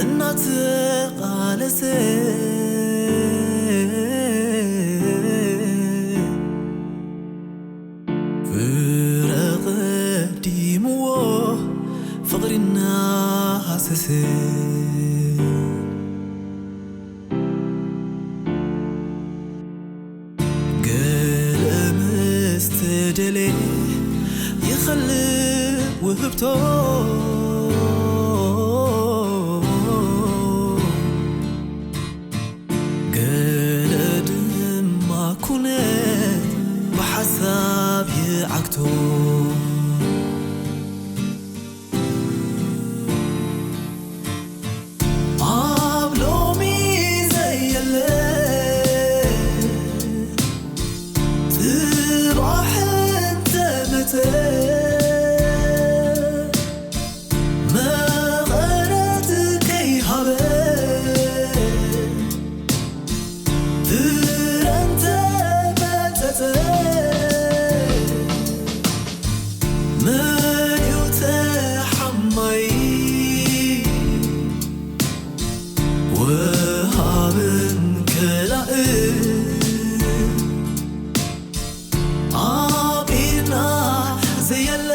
እናተቓለሰ ፍረ ቀዲምዎ ፍቕሪ እናሃሰሰ ገለ ምስ ተደልየ ይኸልእ ውህብቶ ገለ ድማ ኩነት ብሓሳብ ይዓግቶ ኣብ ሎሚ ዘየለ ጽባሕ እንተመጸ መቐረት ከይሃበ ፍረ እንተመጸጸ መን እዩ ተሓማይ ወሃብን ከላእን ኣብ ኢድና ዘየለ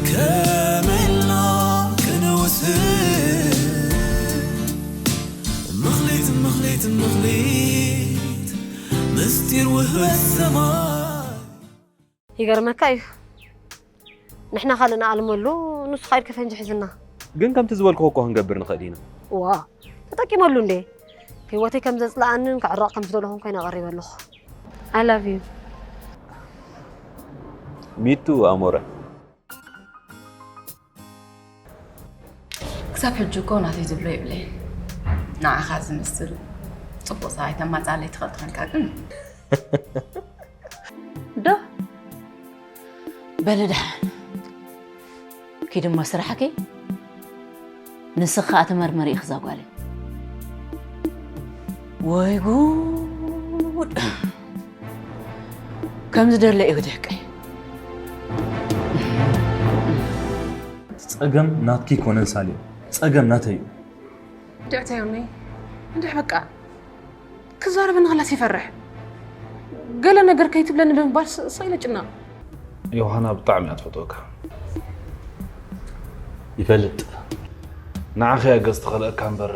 ከመይ ኢልና ክንውስን ምኽሊት ምኽሊት ምኽሊት ምስጢር ውህበት ሰማይ ይገርመካ እዩ። ንሕና ካልእ ንኣልመሉ ንሱ ካይድ ከፈንጂ ሒዝና። ግን ከምቲ ዝበልክዎ እኮ ክንገብር ንኽእል ኢና። ዋ ተጠቂመሉ እንዴ? ህይወተይ ከም ዘጽልኣንን ክዕረቕ ከም ዝደለኹን ኮይነ ቀሪበ ኣለኹ። I love you። ሚቱ ኣሞረ። ክሳብ ሕጂ እኮ ናተይ ዝብሎ የብለይን። ንዓኻ ዝመስል ጽቡቕ ሰብኣይ ተማጻለይ ትኽእል ትኾንካ ግን ዶ በሊ ደሓን ኪድሞ ስራሕኪ ንስኺ ከዓ ተመርመሪ ኢኺ እዛ ጓለይ ወይ ጉድ ከም ዝደለ እዩ ደቀይ ጸገም ናትኪ ኣይኮነን ሳሌም ጸገም ናተይ እዩ። ድዕታ ዮኒ እንድሕ በቃ ክዛረበኒ ከላስ ይፈርሕ ገለ ነገር ከይትብለኒ ብምባል ስቕ ኢለ ጭነቕ። ዮሃና ብጣዕሚ እያ ትፈትወካ። ይፈልጥ። ንዓኺ እያ ገጽ ትኸልአካ እምበር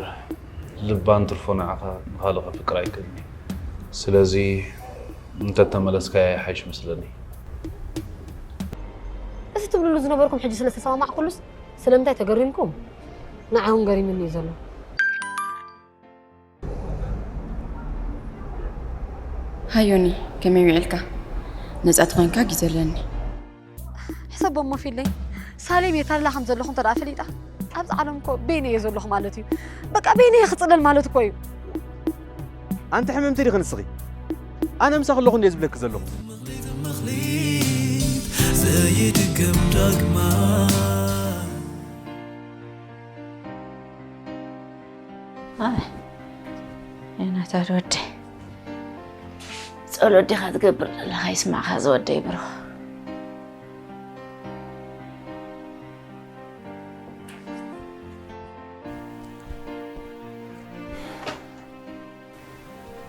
ልባ እንትርፎ ንዓኻ ንኻልእ ከፍቅር ኣይክእልን እዩ። ስለዚ እንተተመለስካያ ይሓይሽ መስለኒ። እዚ ትብልሉ ዝነበርኩም ሕጂ ስለ ዝተሰማማዕኩሉስ ስለምንታይ ተገሪምኩም? ንዓውን ገሪምኒ እዩ ዘሎ። ሃዮኒ ከመይ ውዒልካ? ነጻ ተኾንካ ግዜ ኣለኒ። ሕሰቦ እሞ ፊለይ ሳሌም የታልላ ከም ዘለኹ እንተ ደኣ ፈሊጣ ኣብዚ ዓለም እኮ በይነ እየ ዘለኹ ማለት እዩ። በቃ በይነ እየ ክጽለል ማለት እኮ እዩ። ኣንቲ ሕምምቲ ዲኺ ንስኺ? ኣነ ምሳኺ ኣለኹ እንደ ዝብለኪ ዘለኹ። ዘይድገም ዳግማ ኣይ ናታ ወደይ ጸሎት ዲኻ ትገብር ዘለኻ ይስማዕካ ዝወደይ ብሮ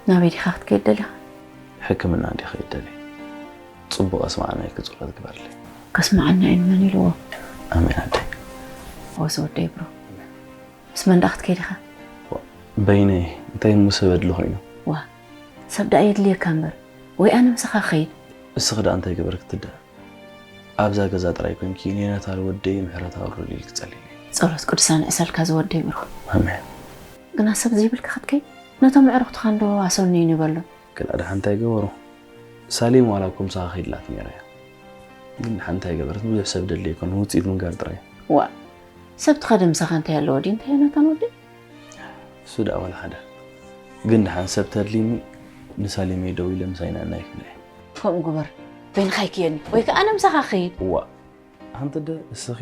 ናበይ ዲኻ ክትከይድ ደሊኻ? ሕክምና እንዲ ከይድ ደልየ። ጽቡቕ ኣስማዕና ኢልኪ ጸሎት ግበርለይ። ከስማዓና እዩ መን ኢልዎ? ኣሜን ኣደይ። ወስ ወደይ ብሮ። ምስ መን ደኣ ክትከይድ ኢኻ? በይነይ እንታይ እሞ ሰብ ኣድሊ ኮይኑ? ዋ ሰብ ደኣ የድልየካ እምበር ወይ ኣነ ምሳኻ ክኸይድ? እስኺ ደኣ እንታይ ገበርኪ ትድኣ? ኣብዛ ገዛ ጥራይ ኮንኪ ንዮናታን ወደይ ምሕረት ኣውርደሉ ኢልኪ ጸልይለይ። ጸሎት ቅዱሳን ይዕሰልካ ዝወደይ ብሮ። ኣሜን። ግና ሰብ ዘይብልካ ክትከይድ ነቶም ኣዕሩኽትኻ እንዶ ኣሰኑኒ በሎም። ክላ ድሓ እንታይ ገበሩ? ሳሌም ዋላ እኮ ምሳኻ ከይድላት ነይራ እያ። ግን ድሓ እንታይ ገበረት? ብዙሕ ሰብ ደድልየ ኣይኮነን፣ ውጽኢት ምንጋር ጥራይ እዩ። ዋእ! ሰብ ትኸደ ምሳኻ እንታይ ኣለዎ ድዩ እንታይ ዮናታን ወደይ? እሱ ደኣ ዋላ ሓደ። ግን ድሓን ሰብ ተድልይኒ ንሳሌመይ ደዊለ ምሳይ ንዕናይ ክብላ እየ። ከምኡ ግበር። በይንኻ ኣይክየኒ ወይ ከኣ ኣነ ምሳኻ ክኸይድ። ዋእ! ኣንቲ ደ እስኺ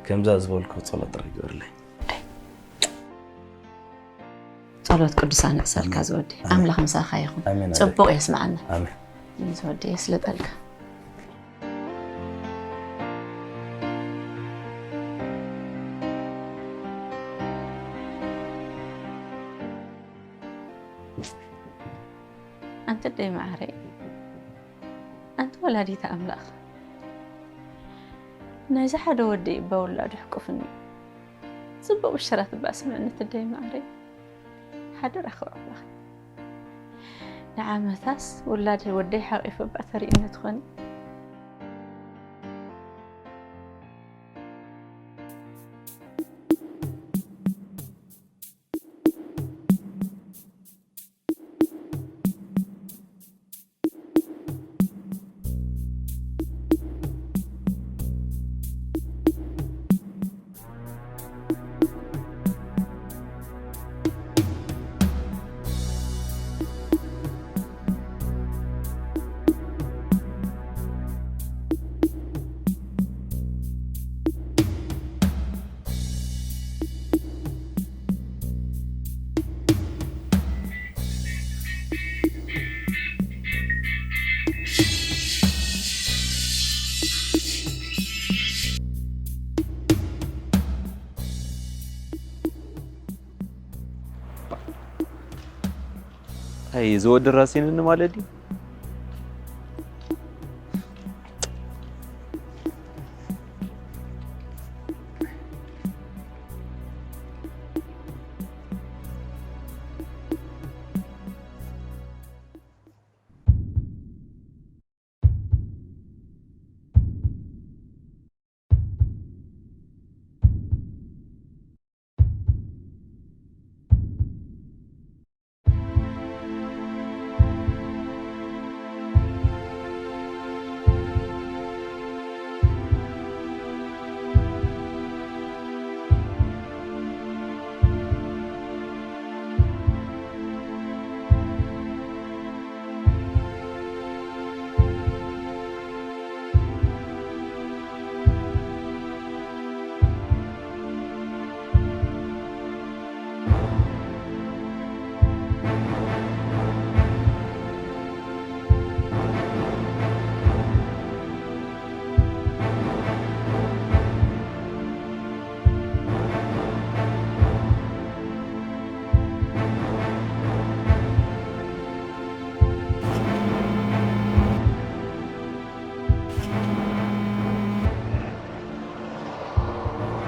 ከምዛ ዝበልኩ ጸሎት ጥራይ ግበርለይ። ጸሎት ቅዱሳን ይዕሰልካ ዝወደይ ኣምላኽ ምሳኻ ይኹን። ጽቡቕ የስምዓና። ኣሜን። ዝወደይ የስልጠልካ። ኣንቲ ኣደይ መዓረይ፣ ኣንቲ ወላዲት ኣምላኽ፣ ናይዚ ሓደ ወዲ እባ ውላዱ ሕቁፍኒ፣ ጽቡቕ ብሽራት እባ ስምዕኒ ኣንቲ ኣደይ መዓረይ፣ ሓደራኺ ኣምላኽ። ንዓመታስ ውላድ ወደይ ሓቂፈ እባ ተርእይኒ ትኾኒ። ኣይ፣ እዚ ወዲ ራሴንኒ ማለት ድዩ?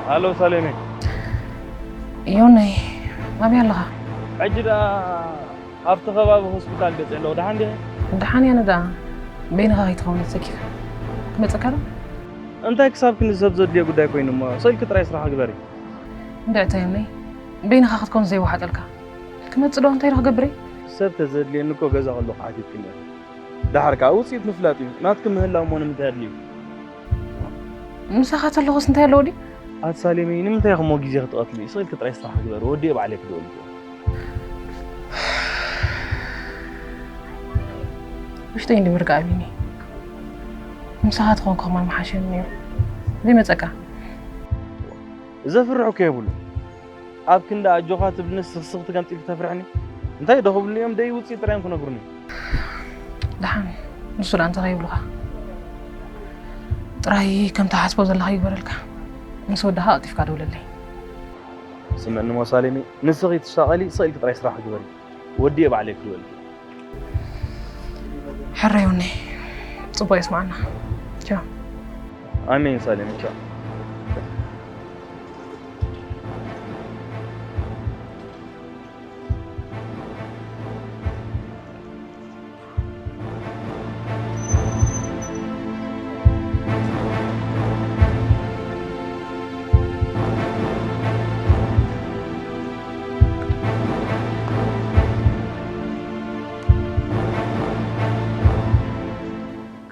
ሃሎ ሳሌመይ። ዮነይ፣ ኣበይ ኣለኻ? ሕጂ ደኣ ኣብቲ ከባቢ ሆስፒታል ገጽ ኣለኹ። ደሓን ዲኺ? ደሓን እየ። ኣነ ደኣ በይንኻ ከይትኸውን ሰኪፈ። ክመጸካ ዶ? እንታይ ክሳብ ክንዲ ሰብ ዘድልዮ ጉዳይ ኮይኑ እሞ፣ ስቕ ኢልኪ ጥራይ ስራሕ ግበሪ። እንድዒ እታ ዮነይ፣ በይንኻ ክትከውን ዘይወሓጠልካ። ክመጽእ ዶ? እንታይ ዶ ክገብር እየ? ሰብ ተዘድልየኒ እኮ ገዛ ከለኹ ሓቲትክኒ ኢኺ። ደሓር ከኣ ውጽኢት ምፍላጥ እዩ። ናትኪ ምህላው እሞ ንምንታይ ኣድልዩ? ምሳኻ ተለኹስ እንታይ ኣለዎ ድዩ? ኣቲ ሳሌመይ፣ ንምንታይ ኢኺ እሞ ግዜኺ ትቐትሊ? ስቕ ኢልኪ ጥራይ ስራሕ ግበሪ። ወዲኤ ባዕለይ ክድውለልኪ እየ። ውሽጠይ እንዲ ምርጋእ ኣብዩኒ። ምሳኻ ተኾንኩ ከማን ምሓሸኒ ነይሩ። ዘይመጸካ። ዘፍርሕ እኮ የብሉን። ኣብ ክንዲ ኣጆኻ ትብልኒ ስኽስኽ ትገምጢልኪ ተፍርሕኒ። እንታይ ዶ ክብሉኒ እዮም? ደይ ውፅኢት ጥራይ እዮም ክነግሩኒ። ደሓን፣ ንሱ ደኣ እንታይ ከይብሉኻ? ጥራይ ከም ትሓስቦ ዘለኻ ይግበረልካ። ምስ ወዳኻ ቀልጢፍካ ደውለለይ። ስምዕኒ ሞ ሳሌመይ፣ ንስኺ ትሻቐሊ፣ ስቕ ኢልኪ ጥራይ ስራሕ ግበሪ። ወዲኤ ባዕለይ ክድወልኪ። ሕራይ ዮኒ፣ ጽቡቕ የስምዓና። ቻው። ኣሜን ሳሌም፣ ቻው።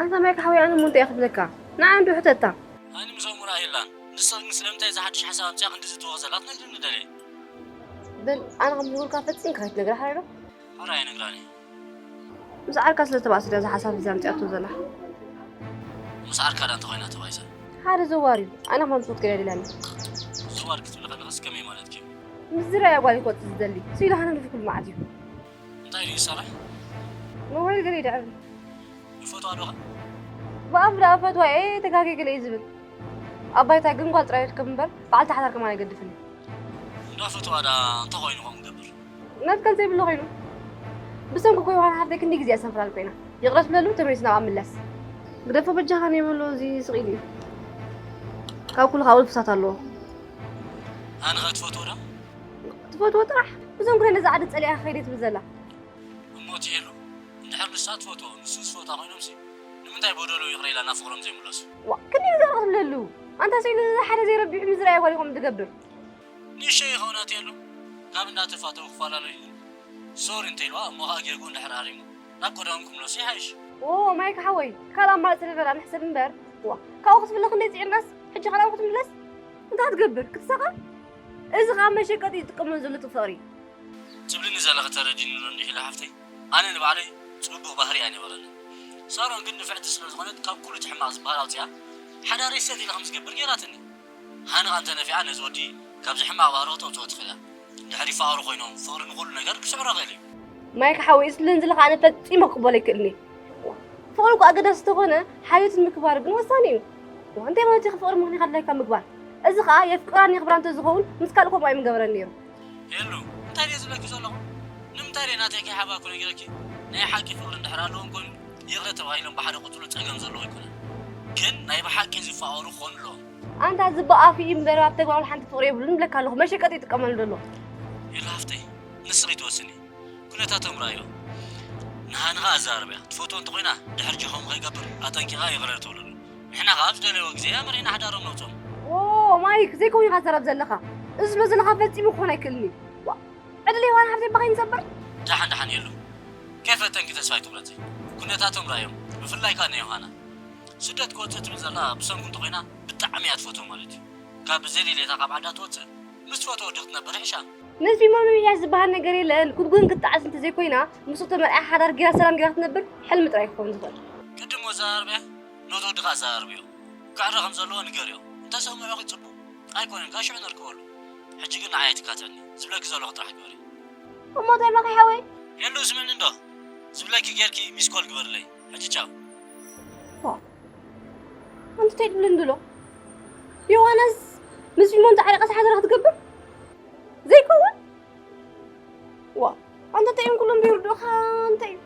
ኣንታ ማይ ክሓውይ ኣነ እሞ እንታይ እየ ክብለካ? ንዓይ እንዶ ሕተታ። ኣነ ምሳኦም ራእይ የላን። ንስኺ ግን ስለምንታይ እዚ ሓድሽ ሓሳብ ኣምጺኣ ክንድዚ ትወቕ ዘላ ትነግርኒ ደልየ? በል ኣነ ከም ዝብልካ ፈጺምካ ከይትነግራ ሓራይ ዶ? ሓራይ ኣይነግራን እየ። ምስ ዓርካ ስለ ተባእሰ ድያ እዚ ሓሳብ እዚ ኣምጺኣቶ ዘላ? ምስ ዓርካ ድኣ እንተኾይና ተባኢሳ። ሓደ ዘዋር እዩ። ኣነ ከም ዝፈትክ ድያ ደላኒ? ዘዋር ክትብሊ ከለኽስ ከመይ ማለትኪ እዩ? ምስ ዝረኣያ ጓል ክወጽእ ዝደሊ። ስኢሉ ሃና ንፍኩል መዓት እዩ። እንታይ ድዩ ዝሰርሕ? ሞባይል ገለ ይድዕር። ይፈትዋ ዶ ኸ? ብኣፍ ደኣ ፈትዋ እየ፣ ተጋግየ ገለ እዩ ዝብል። ኣብ ባይታ ግን ጓል ጥራይ ይርከብ እምበር፣ በዓልቲ ሓዳር ከማን ኣይገድፍን እዩ። እንዳ ፈትዋ ደኣ እንታይ ኮይኑ ከምኡ ዝገብር? መትከል ዘይብሉ ኮይኑ። ብሰንኩ እኮ ዮሃና ሓፍተይ ክንደይ ግዜ እያ ዝሰንፈላል ኮይና። ይቕረ ትብለሉ፣ ተመሊሱ ናብኣ ምለስ። ግደፎ በጃኻ፣ ነይ መሎ እዚ ስቕ ኢሉ እዩ። ካብ ኩሉ ካብኡ ልፍሳት ኣለዎ። ኣነ ኸ ትፈትዎ ዶ? ትፈትዎ ጥራሕ። ብሰንኩ ነዛ ዓዲ ጸሊኣ ከይደ ትብል ዘላ። እሞ እቲ የሉ፣ እንድሕር ንሳ ትፈትዎ፣ ንሱ ዝፈትዋ ኮይኖምሲ፣ ንምንታይ በደሉ ይቕረ ኢላ ናብ ፍቕሮም ዘይምለሱ? ዋ፣ ክንደይ ግዜ ትብለሉ? ኣንታ ስኢሉ ሓደ ዘይረቢሑ ምዝራይ ጓል ኢኹም ትገብር። ንእሽተይ ይኸውን ኣትየሉ፣ ካብ እንዳተፋተው ክፈላለዩ ይኽእሉ። ሶሪ እንተኢልዋ፣ እሞ ኸኣ ጌግኡ እንድሕር ኣሪሙ፣ ናብ ቀደሞም ክምለሱ ይሓይሽ። ኦ፣ ማይክ ሓወይ፣ ካልእ ኣማራጺ ንበላ ንሕሰብ እምበር። ዋ፣ ካብኡ ክትፍለ ክንደይ ጽዒርናስ፣ ሕጂ ካልእ ክትምለስ? እንታይ ትገብር? ክትሳቐ? እዚ ኸኣ መሸቀጢ ይጥቀመሉ ዘሎ እቲ ፍቕሪ። ትብልኒ ዘለኺ ተረዲእኒ ዶ እንዲኺ ኢለ ሓፍተይ? ኣነ ንባዕለይ ጽቡቕ ባህሪ ኣይነበረንን። ሳሮን ግን ንፍዕቲ ስለ ዝኾነት ካብ ኩሉ እቲ ሕማቕ ዝበሃል ኣውጺኣ፣ ሓዳረይ ሰጥ ኢለ ከም ዝገብር ጌራትኒ። ሃኒ ኸኣ እንተ ነፊዓ ነዚ ወዲ ካብዚ ሕማቕ ባህርኹ ተውጽኦ ትኽእል እያ። ድሕሪ ይፋቐሩ ኮይኖም ፍቕሪ ንኹሉ ነገር ክስዕሮ ይኽእል እዩ። ማይክ ሓወይ፣ እዚ ትብለኒ ዘለኻ ኣነ ፈጺመ ክቕበሎ ኣይክእልን እየ። ፍቕሪ እኮ ኣገዳሲ እንተኾነ፣ ሓልዮትን ምክብባር ግን ወሳኒ እዩ። እንታይ ማለት እዩ ፍቕሪ ምኽንያት ኣድላይካ ምግባር? እዚ ኸኣ የፍቅራን የኽብራን እንተዝኸውን ምስ ካልእ ከምኡ ኣይምገበረን ነይሩ። ሄሉ፣ እንታይ ድየ ዝብለኪ ዘለኹ? ንምንታይ ድየ ናተይ ከይሓባእኩ ነጊረኪ? ናይ ሓቂ ፍቕሪ እንድሕር ኣለዎም ኮይኑ፣ ይቕረ ተባሂሎም ብሓደ ክቕጽሉ ጸገም ዘለዎ ኣይኮነን። ግን ናይ ብሓቂ ዝፋቐሩ ክኾኑ ኣለዎም። ኣንታ እዚ ብኣፍ እዩ እምበር ኣብ ተግባር ሓንቲ ፍቕሪ የብሉን እብለካ ኣለኹ። መሸቀጢ ይጥቀመሉ ዘሎ። ሄሉ ሓፍተይ፣ ንስኺ ትወስኒ። ኩነታቶም ርኣዮ። ንሃኒ ኸኣ ኣዘራርብያ። ትፈትዎ እንተኾይና፣ ድሕር ጀኾም ከይገብር ኣጠንቂቓ ይቕረ ትብለሉ። ንሕና ኸኣ ኣብ ዝደለይዎ ግዜ ኣምሪና ሓዳሮም ነውጽኦም። ኦ፣ ማይክ፣ ዘይከውን ኢኻ ትዛረብ ዘለኻ። እዚ ዝብሎ ዘለኻ ፈጺሙ ክኾን ኣይክእልን እዩ። ዋ፣ ዕድል ዮሃና ሓፍተይ ባኸይ ንሰብር። ደሓን ደሓን የሉ። ከይፈተንኪ ተስፋ ኣይትቑረጺ። ኩነታቶም ርኣዮም። ብፍላይ ከኣ ንዮሃና። ስደት ክወጽእ ትብል ዘላ ብሰንኩ እንተኾይና ብጣዕሚ እያ ትፈትዎ ማለት እዩ። ካብ ብዘይ ድሌታ ካብ ዓዳ ትወጽእ፣ ምስ ትፈትዎ ወዲ ክትነብር ይሕሻ። ነዚ ፊልሞን ምምሕያሽ ዝበሃል ነገር የለን። ክትጉን ክትጣዕስ እንተዘይኮይና፣ ምስኡ ተመርዕያ ሓዳር ጌራ ሰላም ጌራ ክትነብር ሕልሚ ጥራይ ክኸውን ዝኽእል። ቅድም ወዘራርብያ፣ ነቲ ወዲ ከኣ ኣዘራርብዮ። ክዕረ ከም ዘለዎ ንገርዮ። እንተሰምዑኺ ጽቡቕ፣ ኣይኮነን፣ ካብ ሽዑ ነርክበሉ። ሕጂ ግን ንዓይ ኣይትካትዕኒ። ዝብለኪ ዘለኹ ጥራሕ ግበሪ። እሞ እንታይ ኢልካ ሓወይ? ሄሉ ስምዕኒ እንዶ። ዝብለኪ ጌርኪ ሚስኮል ግበርለይ። ሕጂ ቻው። ዋ፣ ኣንቲ እንታይ ትብለኒ ዘሎ? ዮሃናስ ምስ ፊልሞን ተዓሪቐስ ሓደራ ክትገብር? ዘይከውን? ዋ፣ ኣንታ እንታይ እዮም ኩሎም ዘይርድኡኻ? እንታይ እዩ?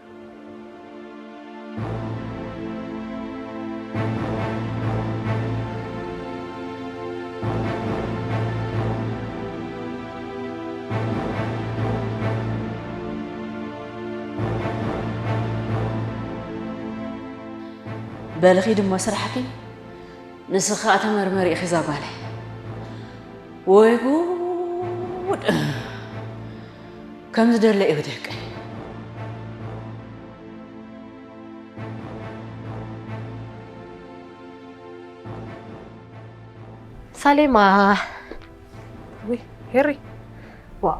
በሊ ኺዲ እሞ ስራሕኪ፣ ንስኺ ኸኣ ተመርመሪ ኢኺ እዛ ጓለይ። ወይ ጉድ! ከም ዝደለ እዩ ደቀይ። ሳሌማ። ውይ፣ ሄሪ። ዋው፣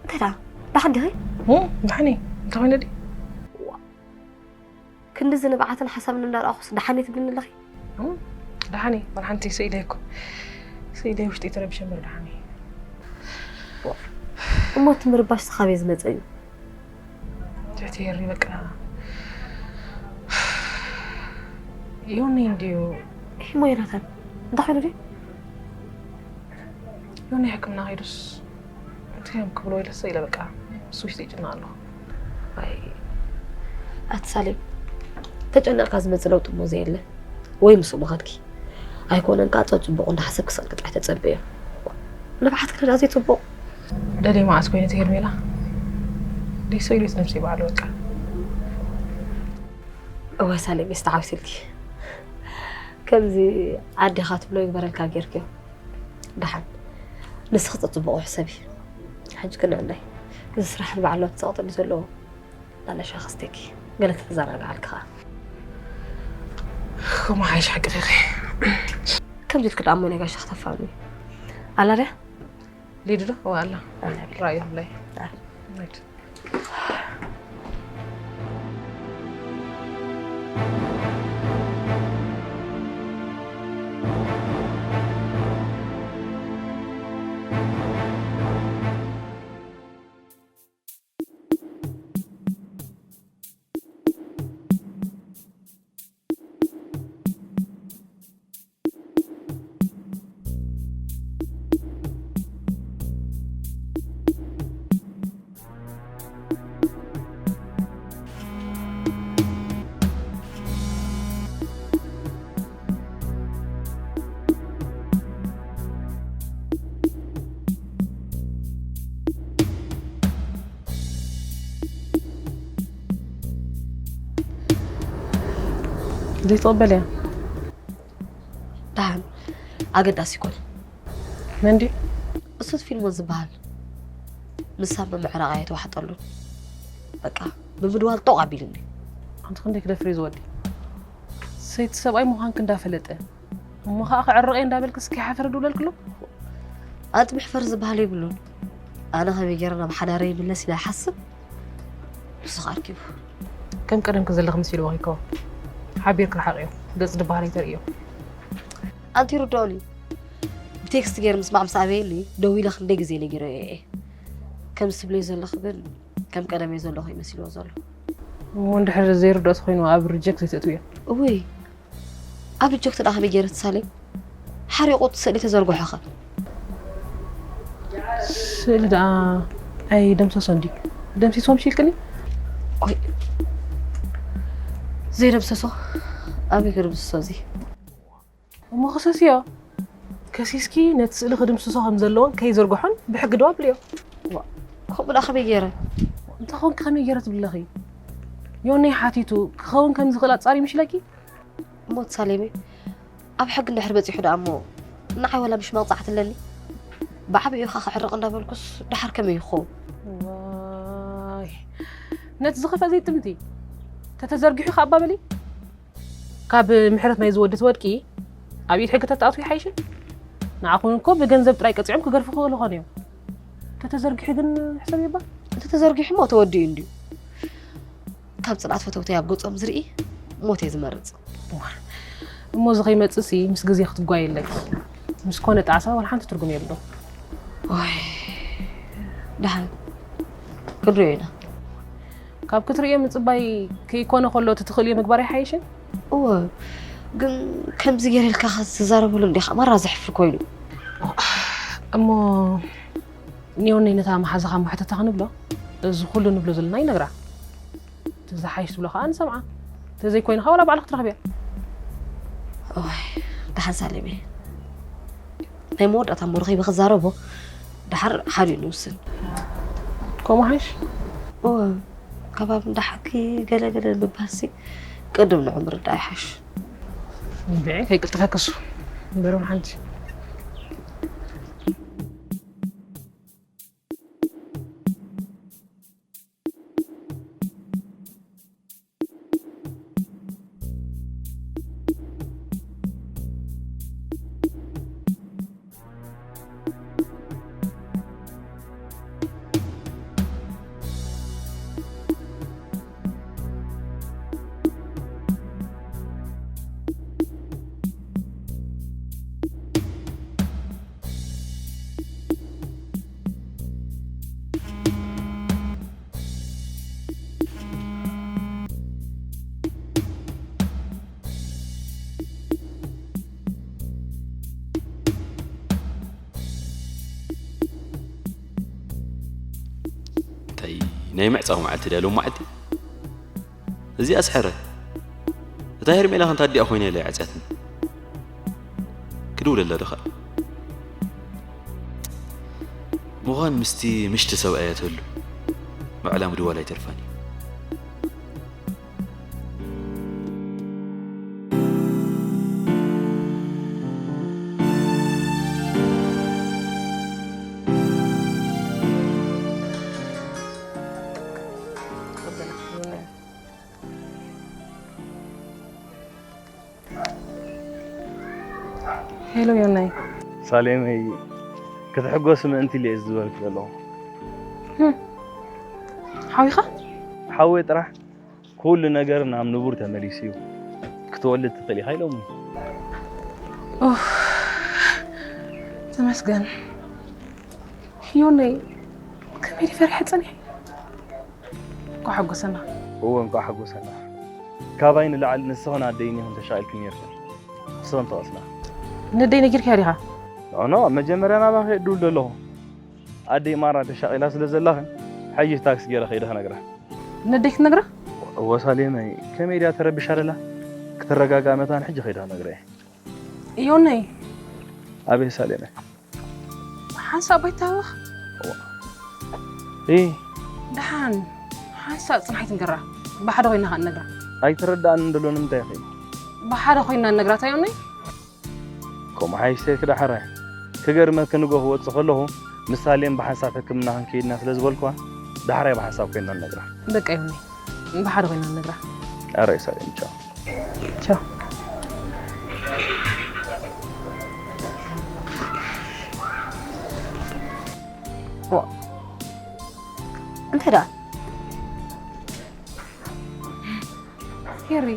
እንታይ ደኣ? ደሓን ዲኺ? እም፣ ደሓን እየ። እንታይ ኾይነ ድዩ? ዋው፣ ክንድዚ ንብዓትን ሓሳብን እንዳረኣኹስ ደሓን እየ ትብልኒ ኣለኺ? እም፣ ደሓን እየ። ዋላ ሓንቲ ስኢለ እኮ። ስኢለ ውሽጢ ተረቢሸ እምበር ደሓን እየ። ዋው፣ እሞ እቲ ምርባሽ ካበይ ዝመጸ እዩ? ትሕቲ ሄሪ በቃ። ዮኒ እንድዩ። እሞ ዮናታን፣ እንታይ ኮይኑ ድዩ? ዮኒ ሕክምና ከይዱስ እንታይ እዮም ክብሎ ኢለሰ ኢለ በቃ ምስ ውሽጢ ይጭነቕ ኣለኹ። ኣይ፣ ኣቲ ሳሌም፣ ተጨነቕካ ዝመጽእ ለውጢ እሞ ዘየለ። ወይ ምስኡ ምኻድኪ። ኣይኮነን ከኣ ጸጽቡቑ እንዳሓሰብኪ ስቕ ኢልኪ ጥራሕ ተጸበዮ። ንብዓትኪ ንዳ ዘይጽቡቕ። ደለይ መዓስ ኮይኑ እቲ ሄርሜላ? ደይ ሰው ኢሉ ነብሲ ይበዓል በቃ። እወ ሳሌም፣ የስተዓውትልኪ። ከምዚ ኣዴኻ ትብሎ ይግበረልካ ጌርክዮ። ደሓን ንስኺ ጸጽቡቑ ሕሰቢ። ሕጂ ክንዕናይ። እዚ ስራሕ ንባዕሉ ኣብቲ ጸቕጢ ድዩ ዘለዎ? ላለ ሻኽ ስተኪ ገለ ተዘናግዓልኪ ኸኣ። ከምኡ ሓይሽ ሓቂ ኺኺ። ከምዚ ኢልኪ ደኣ እሞ ናይ ጋሻ ክተፋኑ እዩ። ኣላ ድያ? ሊዱ ዶ? እዋ ኣላ። ኣላ ድያ? ራእዩ ብላይ። ኣላ። ራይት። ዘይትቕበል እያ። ደሓን ኣገዳሲ ይኮነ። መን ድዩ? እሱት ፊልሞን ዝበሃል ንሳ ምምዕራቕ ኣይተዋሕጠሉን። በቃ ብምድዋል ጦቕ ኣቢሉኒ። ኣንቲ ክንደይ ክደፍር እዩ ዝወዲ? ሰይቲ ሰብኣይ ምዃንክ እንዳፈለጠ እሞ ከዓ ክዕርቕ እየ እንዳበልክ እስኪ ሓፈር ድውለልክሉ። ኣንቲ መሕፈር ዝበሃል የብሉን። ኣነ ከመይ ገይረ ናብ ሓዳረ ይምለስ ኢለ ይሓስብ። ንሱ ኣርኪቡ። ከም ቀደምክ ዘለኽ ምስ ኢልዎ ይከው ሓቢርክ ርሓቕዮ። ገጽ ዝበሃል ኣይተርእዮ። ኣንቲ ይርድኦኒ። ብቴክስት ገይሩ ምስማዕ ምስ ኣበየኒ ደዊለ ክንደይ ግዜ ነጊረ እየ። ከም ዝትብለይ ዘለኽ ግን ከም ቀደመይ ዘለኹ ይመሲልዎ ዘሎ። እሞ እንድሕር ዘይርድኦ ተኮይኑ ኣብ ሪጀክት ዘይተእትውዮ። እውይ ኣብ ሪጀክት ደኣ ከመይ ገይረ ትሳለይ? ሓሪቑ እቲ ስእሊ ተዘርግሖ ኸ? ስእሊ ደኣ ኣይደምሰሶ እንዲ ደምሲስዎም ሽልክኒ። ቆይ ዘይደምሰሶ ኣበይ ክድምስሶ እዚ? እሞ ክሰስዮ። ከሲስኪ ነቲ ስእሊ ክድምስሶ ከም ዘለዎን ከይዘርግሖን ብሕጊ ደው ኣብልዮ። ከምኡ ደኣ ከመይ ገይረ? እንተኾንኪ ከመይ ገይረ ትብለኺ? ዮኒ ሓቲቱ ክኸውን ከም ዝኽእል ኣጻሪ ምሽለኪ? እሞ ሳሌመይ ኣብ ሕጊ እንድሕር በጺሑ ደኣ እሞ ንዓይ ዋላ ምሽ መቕጻዕቲ ኣለኒ። ብዓብዩ ኢኻ ክዕረቕ እንዳበልኩስ ደሓር ከመይ ይኸውን? ዋይ ነቲ ዝኸፍአ ዘይጥምቲ ተተዘርጊሑ ከኣባ በሊ። ካብ ምሕረት ናይ ዝወዲ ትወድቂ ኣብ ኢድ ሕጊ ተተኣትዊ ይሓይሽን። ንዓኹም እኮ ብገንዘብ ጥራይ ቀጺዖም ክገርፉ ክኽእሉ ኾኑ እዮም። ተተዘርጊሑ ግን ሕሰብ ይባ። እንተተዘርጊሑ እሞ ተወዲኡ እንድዩ። ካብ ጽንዓት ፈተውተይ ኣብ ገጾም ዝርኢ ሞት እየ ዝመርጽ። እሞ እዚ ከይመጽእሲ ምስ ግዜ ክትጓየ ኣለኪ። ምስ ኮነ ጣዕሳ ዋላ ሓንቲ ትርጉም የብሎ። ዋይ ደሓን ክንሪኦ ኢና። ካብ ክትርእዮ ምጽባይ ከይኮነ ከሎ እቲ ትኽእልዮ ምግባር ይሓይሽን። እወ ግን ከምዚ ገይረ ኢልካ ክትዛረበሉ እንዲኻ ማራ ዘሕፍር ኮይኑ። እሞ ንዮኒ ነታ መሓዛኻ ማሕተታ ክንብሎ እዚ ኩሉ ንብሎ ዘለና ይነግራ። እቲ ዝሓይሽ ትብሎ ከዓ ንሰምዓ። ተዘይኮይኑ ከዓ ዋላ ባዕልኽ ትረኽብያ። ኦይ ደሓን ሳሌመ ናይ መወዳእታ እሞ ረኺበ ክዛረቦ ደሓር ሓዲኡ ንውስን። ከምኡ ሓይሽ። እወ ከባቢ እንዳ ሓኪ ገለ ገለ ምባልሲ ቅድም ንዑ ምርዳእ ይሓሽ። እንድዒ ከይቅልጥፈክሱ በሮም ሓንቲ። እንታይ ናይ ምዕጻው መዓልቲ ድያ ሎም መዓልቲ? እዚኣ ስሕረ እታ ሄርሜላ ከንታ ኣዲኣ ኮይና ኢላ ይዓጽያትኒ። ክድውለላ ድኻ? ምዃን ምስቲ ምሽቲ ሰብኣያ ትህሉ ባዕላ ምድዋል ኣይተርፋን እዩ። ሄሎ ዮናይ። ሳሌመይ ክትሕጎስ ምእንቲ ኢለ እየ ዝበልክ ዘለኹ። ሓዊኻ? ሓወይ ጥራሕ ኩሉ ነገር ናብ ንቡር ተመሊሱ እዩ። ክትወልድ ትኽእል ኢኻ ኢሎምኒ። ኡፍ፣ ተመስገን። ዮነይ፣ ከመይ ፈሪሐ ጸኒሐ። እንኳዕ ሓጎሰና። እወ እንኳዕ ሓጎሰና። ካባይ ንላዕሊ ንስኽን ኣደይን ኢኽን ተሻቒልክን ነይርክን። ንስኽን ተቐስና። ነደይ ነጊርካያ ዲኻ? ኖ ኖ፣ መጀመርያ ናባኺ እድውል ዘለኹ። ኣደይ ማራ ተሻቒላ ስለ ዘላኽን፣ ሕጂ ታክሲ ገይረ ከይደ ክነግራ። ነደይ ክትነግራ? እወ ሳሌመይ፣ ከመይ ድያ ተረቢሻ ደላ? ክትረጋጋእ መታን ሕጂ ከይደ ክነግራ እየ። ዮነይ። ኣቤት ሳሌመይ። ሓንሳእ ባይታ ሃወኽ። እይ። ደሓን ሓንሳእ ጽንሓይ ትንገራ። ብሓደ ኮይና ኸኣ ንነግራ። ኣይተረዳእንን ደሎ ንምንታይ ኢኺ? ብሓደ ኮይና ነግራታ ዮኒ። ከምኡ ሓይሽ ሴፍ ዳሕራይ። ክገርመኪ ንጎ ክወጽእ ከለኹ ምስ ሳሌም ብሓንሳብ ሕክምና ክንከይድና ስለ ዝበልኩዋ ዳሕራይ ብሓንሳብ ኮይና ነግራ። በቃ ዮኒ ብሓደ ኮይና ነግራ። ኣረ ሳሌም ቻው። ቻው። እንታይ ደኣ ሄሪ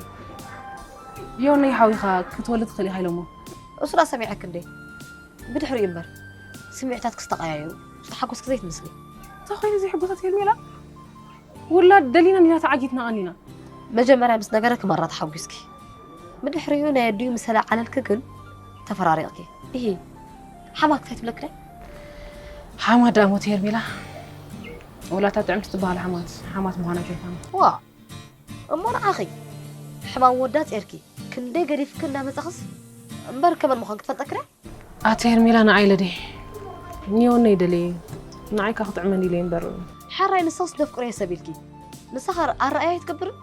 ዮኒ ሓዊኻ ክትወልድ ትኽእል ኢኻ ኢሎሞ። እሱ ደኣ ሰሚዐክ እንዴ? ብድሕሪኡ እምበር ስምዒታት ክስተቐያየሩ ዝተሓጎስክ ዘይትመስሊ። እንታይ ኮይኑ ዘይሕጎሳት ሄርሜላ? ውላድ ደሊና እንዲና ተዓጊትና ቀኒና። መጀመርያ ምስ ነገረክ ማራ ተሓጒስኪ። ብድሕሪኡ ናይ ኣዲኡ ምስ ተለዓለልኪ ግን ተፈራሪቕኪ። እሂ ሓማት እንታይ ትብለኪ? ሓማት ደኣ ሞት ሄርሜላ። ወላ እታ ጥዕምቲ ትበሃል ሓማት ሓማት ምዃና ከይፋና። ዋ እሞ ንዓኺ ሕማም ወዳ ጼርኪ ክንደይ ገዲፍኪ እንዳመጻኽስ እምበር ከመን ምዃን ክትፈልጠኪ ድያ? ኣቲ ሄርሜላ ንዓይ ኢለ ድየ ንዮነይ ደልየ ንዓይ ከ ክጥዕመኒ ኢለ እየ እምበር። ሓራይ ንስኽስ ዘፍቅረዮ ሰብ ኢልኪ ንሳ ኸ ኣረኣያ ኣይትገብርን?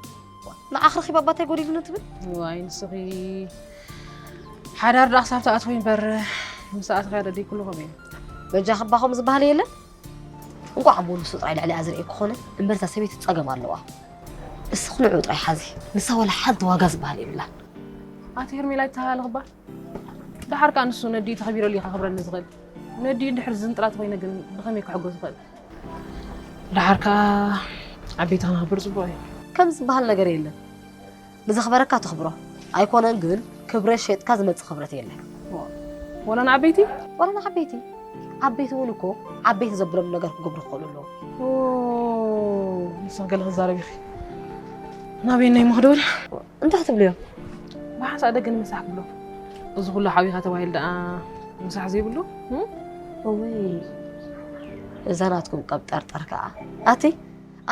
ንዓኺ ረኺባ ኣባታይ ጎዲሉኒ ትብል? ዋይ ንስኺ ሓዳር ደኣ ክሳብ ትኣትዊ እምበር ምስ ኣትኽያ ደልይ ኩሉ ከምኡ እዩ። በጃኺ እባ ከምኡ ዝበሃል የለን። እንቋዕ እሞ ንሱ ጥራይ ልዕሊኣ ዝርእየኪ ኮነ እምበር እዛ ሰበይቲ ጸገም ኣለዋ። እስኺ ንዕኡ ጥራይ ሓዚ። ንሳ ዋላ ሓንቲ ዋጋ ዝበሃል የብላን። ኣቲ ሄርሜላ ኣይተሃላለኺ እባ። ደሓር ከኣ ንሱ ነዲኡ ተኸቢረሉ እዩ ከኽብረኒ ዝኽእል። ነዲኡ እንድሕር ዝዝንጥላ ተኾይነ ግን ብኸመይ ክሕጎስ ይኽእል? ደሓር ከኣ ዓበይቲ ከነኽብር ጽቡቕ እዩ። ከም ዝበሃል ነገር የለን። ንዘኽበረካ ተኽብሮ ኣይኮነን ግን ክብረት ሸይጥካ ዝመጽእ ክብረት የለን። ወላ ንዓበይቲ ወላ ንዓበይቲ ዓበይቲ እውን እኮ ዓበይቲ ዘብሎም ነገር ክገብሩ ክኽእሉ ኣለዉ። ንስኽ ገለ ክዛረብ ኢኺ ናበየናይ እሞ ክደውል? እንታይ ክትብልዮ? ብሓንሳእ ደገ ንምሳሕ ክብሎ። እዚ ኩሉ ሓቢኻ ተባሂሉ ደኣ ምሳሕ ዘይብሉ? እውይ እዛ ናትኩም ቀብጠርጠር ከኣ ኣቲ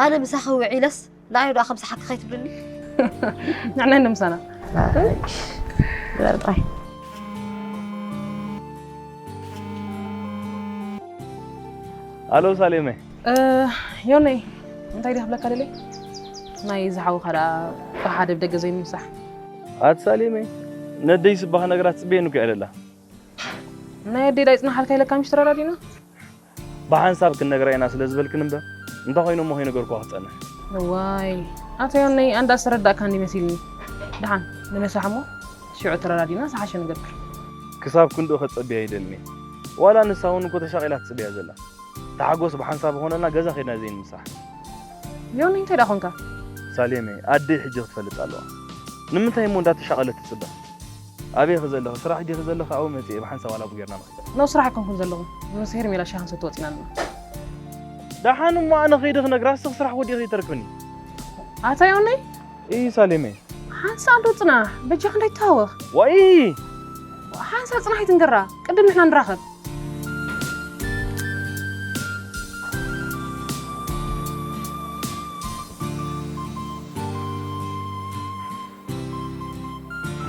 ኣነ ምሳኺ ውዒለስ ንዓይ ደኣ ከም ሰሓቂ ከይትብልኒ። ንዕና እንደ ምሳና። ግበር ጥራይ። ኣሎ ሳሌመ። ዮነይ እንታይ ድያ ክብለካ ደለይ ናይ ዝሓውኻ ደኣ ብሓደ ብደገ ዘይምምሳሕ። ኣቲ ሳሌመ ነደይ ስባኽ ነገራት ጽበየን እኮ እያ ደላ። ናይ ኣደይ ዳይ ጽናሓልካ ኢለካ ምሽ ተረዳዲና። ብሓንሳብ ክንነግራ ኢና ስለ ዝበልክን እምበር እንታይ ኮይኑ እሞ ከይነገርኩዋ ክጸንሕ። እዋይ ኣቶ ዮነይ ኣንዳ ዝተረዳእካኒ መሲልኒ። ደሓን ንምሳሕ እሞ ሽዑ ተረዳዲና ዝሓሸ ንገብር። ክሳብ ክንድኡ ከጸብያ ኣይደልን እየ። ዋላ ንሳ እውን እኮ ተሻቒላ ትጽበያ ዘላ። ተሓጎስ ብሓንሳብ ኾነልና ገዛ ኸድና ዘይንምሳሕ። ዮኒ እንታይ ደኣ ኾንካ? ሳሌመ ኣደይ ሕጂ ክትፈልጥ ኣለዋ። ንምንታይ እሞ እንዳተሻቐለት ትጽበ? ኣበይ ኢኺ ዘለኺ? ስራሕ ዲኺ ዘለኺ? ኣብኡ መጺኤ ብሓንሳብ ዋላ ቡን ጌርና ንኸይድ። ናብ ስራሕ ኣይኮንኩን ዘለኹ። ምስ ሄርሜላ ሻሂ ክንሰቲ ወጺና ኣለና። ደሓን እሞ ኣነ ከይደ ክነግራ እስኺ ስራሕ ወዲኺ ከይተርክብኒ። ኣታ ዮኒ? እይ ሳሌመ። ሓንሳእ እንዶ ጽናሕ በጃኻ እንዳይተሃወኽ። ዋይ! ሓንሳእ ጽናሕ ኣይትንገራ ቅድም ንሕና ንራኸብ።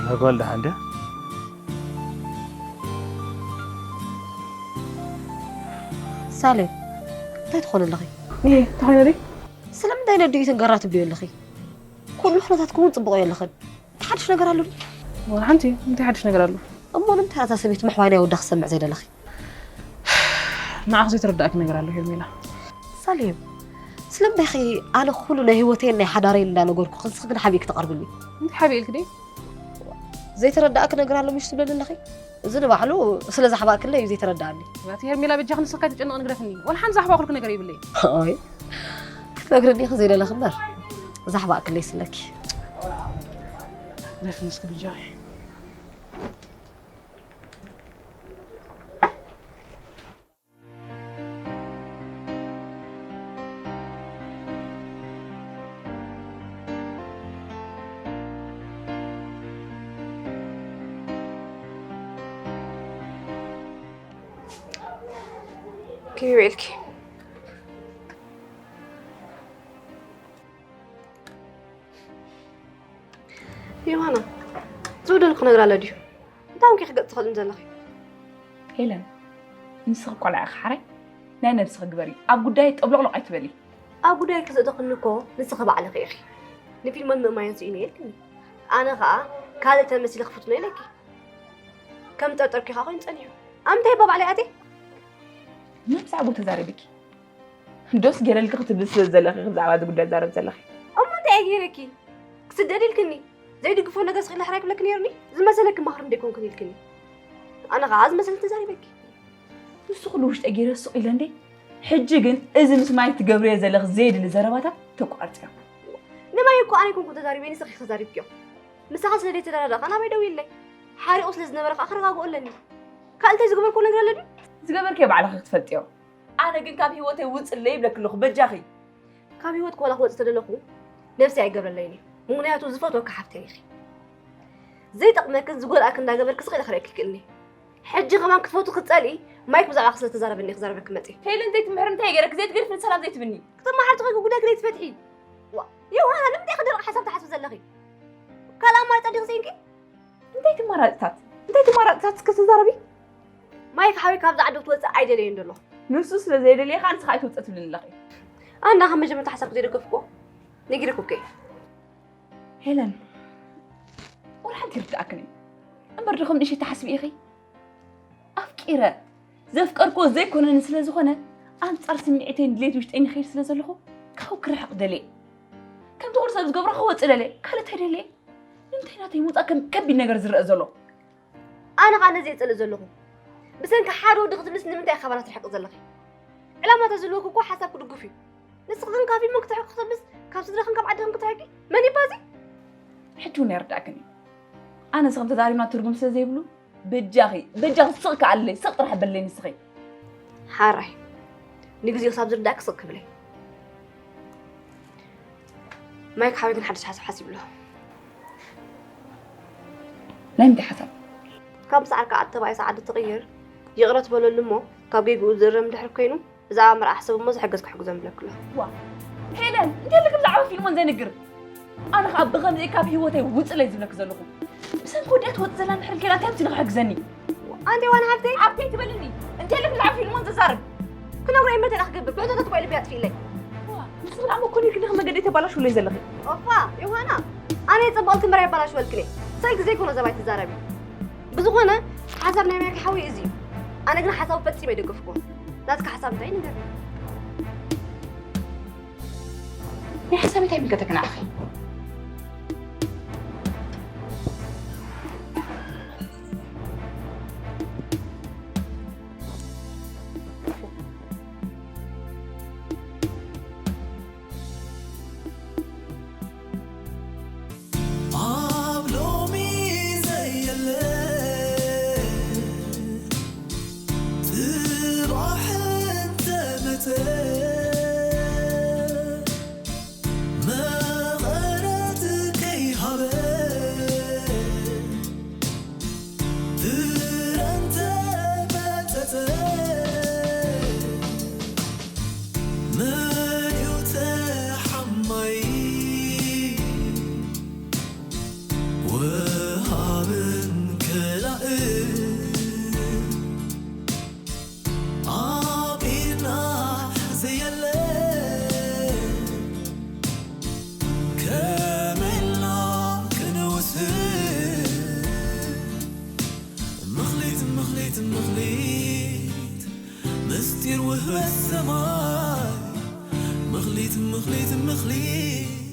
እዛ ጓል ደሓን ድያ? ሳሌም እንታይ ትኾኒ ኣለኺ? እየ እንታይ ኾነ ድዩ? ስለምንታይ ነዲኡ ትንገራ ትብልዮ ኣለኺ? ኩሉ ኩነታትኩም እውን ጽቡቕ እዩ ኣለኽን። ሓድሽ ነገር ኣሎ ድዩ? ወላ ሓንቲ እንታይ ሓድሽ ነገር ኣሎ? እሞ ንምንታይ እታ ሰበይቲ ምሕዋይ ናይ ወዳ ክሰምዕ ዘይደለኺ? ንዓኺ ዘይተረዳእኪ ነገር ኣሎ ሄርሜላ። ሳሌም ስለምንታይ ኸ ኣነ ኩሉ ናይ ህይወተይን ናይ ሓዳረይን እንዳነገርኩ ክንስኺ ግን ሓቢእኪ ትቐርብኒ? እንታይ ሓቢእ ኢልኪ ድዩ? ዘይተረዳእኪ ነገር ኣሎ ምሽ ትብለኒ ኣለኺ? እዚ ንባዕሉ ስለ ዛሕባእክለይ እዩ ዘይተረዳእኒ። ኣቲ ሄርሜላ በጃኺ ንስኺ ከይትጨነቕኒ ግደፍኒ። ወላ ሓንቲ ዛሕባእኩልኪ ነገር የብለይ። ኣይ ክትነግርኒ ኢኺ ዘይደለኺ እምበር ዛሕባእክለይ ስለኪ። ግደፍኒ እስኪ በጃኺ። ከመይ ውዒልኪ? ዮሃና፣ ዝብደልኩ ነገር ኣሎ ድዩ? እንታይ ኮንኪ ክገጽ ትኽእልን ዘለኺ? ሄለን፣ ንስኺ ቆልዓ ኢኺ ሓራይ ናይ ነብስኺ ግበሪ። ኣብ ጉዳየይ ጠብሎቕሎቕ ኣይትበሊ። ኣብ ጉዳይኪ ዘእተኽኒ እኮ ንስኺ ባዕልኺ ኢኺ። ንፊልሞን ምእማዮን ስኢነ ኢልክኒ። ኣነ ኸኣ ካልእ ተመሲለ ክፍትኖ ኢለኪ። ከም ጠርጠርኪ ኸዓ ኮይኑ ጸኒሑ። ኣምታይ እባ ባዕለይ ኣትየ? መን ብዛዕባኡ ተዛሪብኪ? ዶስ ገይረልኪ ክትብሊ ስለ ዘለኺ ብዛዕባ እዚ ጉዳይ ትዛረቢ ዘለኺ? እሞ እንታይ እየ ገይረኪ? ክስደድ ኢልክኒ። ዘይድግፎ ነገር ስቕ ኢለ ሕራይ ክብለኪ ነይሩኒ። ዝመሰለኪ ማኽሪ እንደ ኣይኮንኩን ኢልክኒ። ኣነ ኸዓ ዝመሰለኒ ተዛሪበኪ። ንሱ ኩሉ ውሽጠ ገይረ ስቕ ኢለ እንዴ? ሕጂ ግን እዚ ምስ ማይ ትገብርዮ ዘለኺ ዘየድሊ ዘረባታት ተቋርጽዮ። ንማይ እኮ ኣነ ኣይኮንኩን ተዛሪበ፣ ንስኺ ተዛሪብክዮ። ምሳኻ ስለ ዘይተረዳዳእካ ናባይ ደዊለይ። ሓሪቑ ስለ ዝነበረ ኸዓ ክረጋግኦ ኣለኒ። ካልእ እንታይ ዝገበርክዎ ነገር ኣሎ ድዩ? ዝገበርክዮ ባዕልኺ ክትፈልጥዮ። ኣነ ግን ካብ ህይወተይ ውፅለይ ይብለኪ ኣለኹ፣ በጃኺ። ካብ ህይወትኪ ዋላ ክወፅእ ተደለኹ፣ ነብሰይ ኣይገብረለይን እዩ። ምኽንያቱ ዝፈትወኪ ሓፍተይ ኢኺ። ዘይጠቕመክን ዝጎድኣክን እንዳገበርኪ ስቕ ኢለ ክርእየኪ ይክእልኒ። ሕጂ ከማን ክትፈቱ ክትጸልኢ፣ ማይክ ብዛዕባኺ ስለ ተዛረበኒ እየ ክዛረበኪ መጽየ። ሄለን ዘይትምሕሪ እንታይ ገይረኪ? ዘይትገድፊ ንሰላም ዘይትብኒ። ክትመሓር ትኽእሊ ጉዳይኪ ዘይትፈትሒ። ዋ፣ ዮሃና፣ ንምንታይ ከ ደረቕ ሓሳብ ትሓስቢ ዘለኺ? ካልእ ኣማራጺ ዲኺ ስኢንኪ? እንታይ ትመራጽታት? እንታይ ትመራጽታት እስከ ተዛረቢ? ማይክ ሓወይ ካብዛ ዓዲ ክትወጽእ ኣይደለዮን ዘሎ። ንሱ ስለ ዘይደልየ ከኣ ንስኻ ኣይትውጸእ ትብልኒ ኣለኺ። ኣንዳ ካብ መጀመርታ ሓሳብ ዘይደገፍኩዎ ነጊረኩኪ እየ። ሄለን፣ ወላ ሓንቲ ይርድኣክን እዩ። እምበር ዶ ከም ንእሽተይ ትሓስቢ ኢኺ? ኣፍቂረ ዘፍቀርክዎ ዘይኮነኒ ስለ ዝኾነ፣ ኣንጻር ስምዒተይን ድሌት ውሽጠይን ይኸይድ ስለ ዘለኹ፣ ካብኡ ክርሕቕ ደልየ። ከምቲ ኩሉ ሰብ ዝገብሮ ክወጽእ ደልየ። ካልእ እንታይ ደልየ? ንምንታይ ናተይ ምውጻእ ከም ከቢድ ነገር ዝረኣ ዘሎ? ኣነ ኸኣ ነዚ እየ ዝጸልእ ዘለኹ። ብሰንኪ ሓደ ወዲ ክትብልስ ንምንታይ ኢኺ ካባና ትርሕቂ ዘለኺ? ዕላማ እንተዝህልወኪ እኮ ሓሳብ ክድግፍ እዩ። ንስኺ ግን ካብ ህይወት ክትርሕቂ ክትብልስ ካብ ስድራኽን ካብ ዓድኽን ክትርሕቂ መን እዩ ባዚ? ሕጂ እውን ኣይርድኣክን እዩ። ኣነስ ከም ተዛሪብና ትርጉም ስለ ዘይብሉ፣ በጃኺ፣ በጃኺ ስቕ ከኣለይ፣ ስቕ ጥራሕ በለይ ንስኺ። ሓራይ፣ ንግዜኡ ክሳብ ዝርዳእኪ ስቕ ክብለይ። ማይክ ሓወይ ግን ሓድሽ ሓሳብ ሓሲቡ ኣሎ። ናይ ምንታይ ሓሳብ? ካብ ሰዓርካ ኣተባይ ሰዓት ትቕይር፣ ይቕረ ትበለሉ እሞ፣ ካብ ጌግኡ ዝእረም ድሕር ኮይኑ፣ ብዛዕባ መርዓ ሕሰብ እሞ ዝሕገዝ ክሕግዞ ንብለኪ ኣለኹ። ዋ፣ ሄለን፣ እንታይ ኣለኪ ብዛዕባ ፊልሞን ዘይንግር? ኣነ ኸኣ ብኸምዚ ካብ ህይወተይ ውጽለይ ዝብለኪ ዘለኹ። ብሰንኪ ወዲኣ ትወጽእ ዘላ እንድሕር ኬዳ እንታይ ኣምሲሉ ክሕግዘኒ? ኣንቲ ዋና ሓብተይ? ሓብተይ ትበልኒ? እንታይ ኣለኪ ብዛዕባ ፊልሞን ዝዛረብ? ክነግሮ እየ እምበር እንታይ ደኣ ክገብር? ብዕቶታት እኮ እዩ ልቢ ኣጥፊእለይ። ዋ፣ ንስኺ ደኣ እሞ ኮን ኢልኪ ዲኺ መገደይ ተባላሽውለይ ዘለኺ? ኦፋ፣ ዮሃና፣ ኣነ እየ ጸባኦልኪ እምበር ኣይባላሽወልክን እየ። ሰልኪ ዘይኮነ ዘባይ ትዛረቢ። ብዝኾነ፣ ሓሳብ ናይ ማይክ ሓወይ እዚ እዩ። ኣነ ግን ሓሳቡ ፈጺመ ኣይደገፍኩዎን። ናትካ ሓሳብ እንታይ ንገር? ናይ ሓሳብ እንታይ ይምልከተኪ ንዓኺ? ኣብ ሎሚ ዘየለ ጽባሕ እንተመጸ መቐረት ከይሃበ ፍረ እንተመጸጸ መን እዩ ተሓማይ? ወሃብን ከላእን ኣብ ኢድና ዘየለ ከመይ ኢልና ክንውስን? ምኽሊት፣ ምኽሊት፣ ምኽሊት፣ ምስጢር ውህበት ሰማይ። ምኽሊት፣ ምኽሊት፣ ምኽሊት፣